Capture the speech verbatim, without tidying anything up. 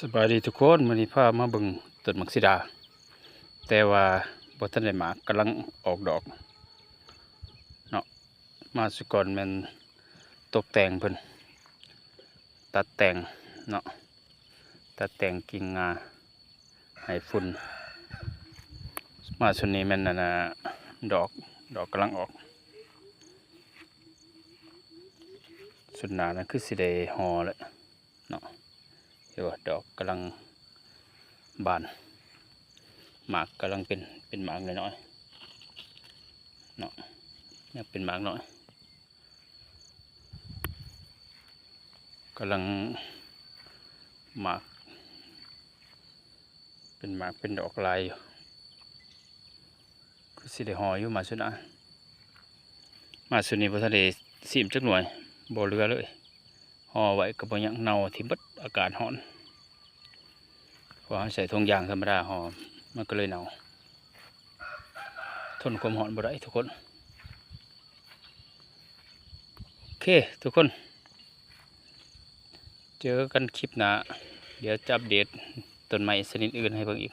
สบายดีทุกคน มื้อนี้พามาเบิ่งต้นหมากสีดา แต่ว่าบ่ทันได้หมาก กำลังออกดอกเนาะ มาสุก่อนแม่นตกแต่งเพิ่น ตัดแต่งเนาะ ตัดแต่งกิ่งงาให้ฝุ่น มาสุดนี้แม่นอันน่ะ ดอก ดอกกำลังออก สุดหน้านั่นคือสิได้ห่อแล้วเนาะ เห็นบ่ ดอกกำลังบาน หมากกำลังเป็น เป็นหมากน้อยๆเนาะ ยังเป็นหมากน้อย กำลังหมาก เป็นหมากเป็นดอกลายอยู่ คือสิได้ห่ออยู่ มาสุดนะ มาสุดนี้บ่ทันได้ซีมจักหน่วย บ่เหลือเลย ห่อไว้ก็บ่ยัง เน่าทิ่มเบิด อากาศร้อน เพราะเราใส่ถุงยางธรรมดาห่อ มันก็เลยเน่า ทนความร้อนบ่ได้ทุกคน โอเค ทุกคน เจอกันคลิปหน้า เดี๋ยวจะอัปเดตต้นไม้ชนิดอื่นให้เบิ่งอีก